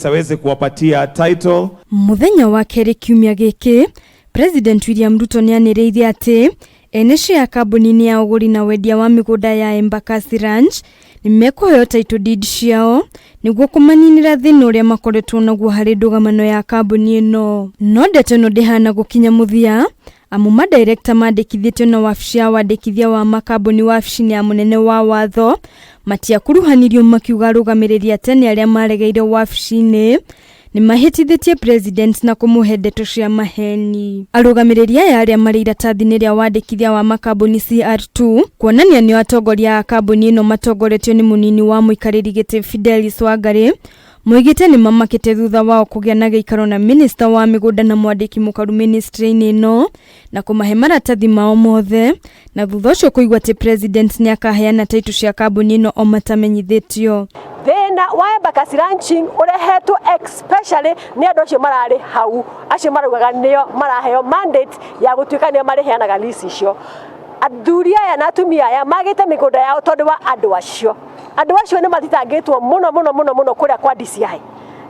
Aweze kuwapatia title. Mũthenya wa kerĩ kiumia gĩkĩ, President William Ruto nĩanĩrĩire atĩ ene share kambuni-inĩ ya ũgũri na wendia wa mĩgũnda ya Embakasi Ranch nĩmekũheo title deed ciao nĩguo kũmaninĩra thĩna ũrĩa makoretwo naguo harĩ ndũgamano ya kambuni ĩno. No ndeto ĩno ndĩhana gũkinya mũthia amu madirekta mandĩkithĩtio na wabici ya wandĩkithia wa makambuni wabici-inĩ ya mũnene wa watho matiakuruhanirio makiuga arũgamĩrĩri a tene arĩa maregeire wabici-inĩ nĩmahĩtithĩtie president na kũmũhe ndeto cia maheni. Arũgamĩrĩri aya arĩa marĩ iratathi-inĩ rĩa wandĩkithia wa makambuni CR2 kuonania nĩo atongoria a kambuni ĩno matongoretio nĩ mũnini wa mũikarĩri gĩtĩ Fidelis Wangari moigĩte nĩ mamakĩte thutha wao kũgĩa na gĩikaro na minista wa mĩgũnda na mwandĩki mũkaru ministry-inĩ ĩno na kũmahe maratathi mao mothe na thutha ũcio kũigua atĩ president nĩ akaheana taitũ cia kambuni ĩno o matamenyithĩtio. Thĩna wa Embakasi Ranching ũrehetwo especially nĩ andũ acio mararĩ hau, acio maraugaga nĩo maraheo mandate ya gũtuĩka nĩo marĩheanaga lease icio. Athuri aya na atumia aya magĩte mĩgũnda yao tondũ wa andũ acio. Andũ acio nĩ mathitangĩtwo mũno mũno mũno mũno kũrĩa kwa DCI.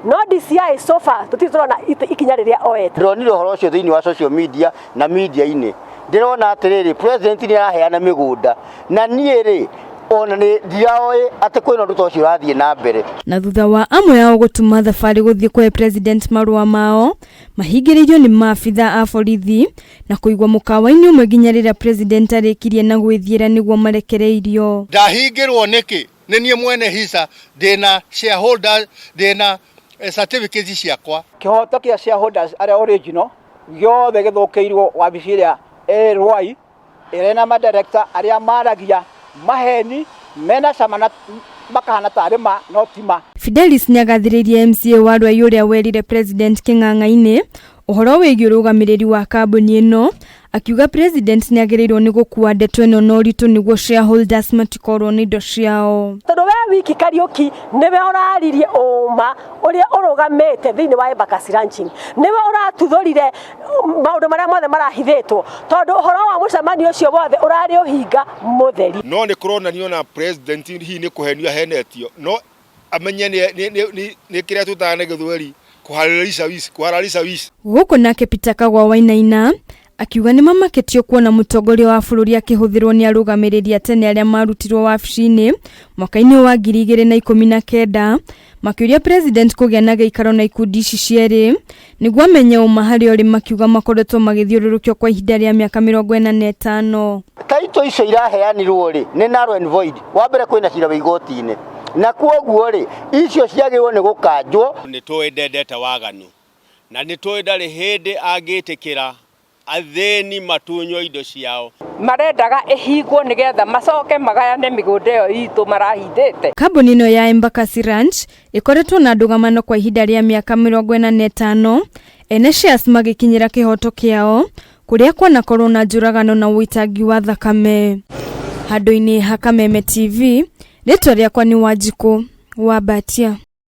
No DCI so far tũtirĩ tũrona ikinya rĩrĩa oete. Ndĩronire ũhoro ũcio thĩinĩ wa social media na media-inĩ. Ndĩrona atĩrĩrĩ, president nĩ araheana mĩgũnda na niĩ rĩ ona nĩ ndiraoĩ atĩ kwĩna ũndũ ta ũcio ũrathiĩ na mbere. Na thutha wa amwe ao gũtuma thabarĩ gũthiĩ kũhe president marũa mao mahingĩrĩirio nĩ maabitha a borithi na kũigwo mũkawa-inĩ ũmwe nginya rĩrĩa president arĩkirie na gwĩthiĩra nĩguo marekereirio. Ndahingĩrwo nĩkĩ? Nĩ niĩ mwene hisa, ndĩna shareholder, ndĩna certificates ciakwa. Kĩhoto kĩa shareholders arĩa original gĩothe gĩthũkĩirwo wabici ĩrĩa ĩ Ruai ĩrĩa ĩna madirector arĩa maragia maheni mena cama na makahana tarĩ ma no ti ma. Fidelis nĩagathĩrĩirie MCA wa Ruai ũrĩa werire president Kĩng'ang'a-inĩ ũhoro wĩgiĩ ũrũgamĩrĩri wa kambuni ĩno akiuga president nĩagĩrĩirwo nĩ gũkua ndeto ĩno na ũritũ nĩguo shareholders matikorwo nĩ indo ciao. Tondũ we wiki Kariuki nĩwe ũraririe ũma ũrĩa ũrũgamĩte thĩinĩ wa Embakasi Ranching, nĩwe ũratuthũrire maũndũ marĩa mothe marahithĩtwo, tondũ ũhoro wa mũcemanio ũcio wothe ũrarĩ ũhinga mũtheri. No nĩ kũronanio na president hihi nĩ kũhenio ahenetio, no amenye nĩ kĩrĩa twĩtaga na gĩthweri kuhalalisha wizi, kuhalalisha wizi. Gũkũ nake Peter Kagwa Wainaina akiuga nĩ mamakĩtio kuona mũtongoria wa bũrũri akĩhũthĩrwo nĩ arũgamĩrĩri a tene arĩa marutirwo wabici-inĩ mwaka-inĩ wa 2019 makĩũria president kũgĩa na gĩikaro na ikundi ici cierĩ nĩguo amenye ũma harĩa ũrĩ, makiuga makoretwo magĩthiũrũrũkio kwa ihinda rĩa mĩaka 45. Taito icio iraheanirwo rĩ nĩ null and void. Wa mbere kwĩna cira wa igoti-inĩ na kwoguo rĩ icio ciagĩrĩirwo nĩ gũkanjwo. Nĩ tũĩ ndendete waganu na nĩ tũĩ ndarĩ hĩndĩ angĩtĩkĩra athĩni matunywo indo ciao. Marendaga ĩhingwo nĩgetha macoke magayane mĩgũnda ĩyo itũ marahithĩte. Kambuni ĩno ya Embakasi Ranch ĩkoretwo na ndũgamano kwa ihinda rĩa mĩaka 45, ene shares magĩkinyĩra kĩhoto kĩao kũrĩa kwanakorwo na njũragano na ũitangi wa thakame. Handũ-inĩ ha Kameme TV, rĩtwa rĩakwa nĩ Wanjikũ wa Mbatia.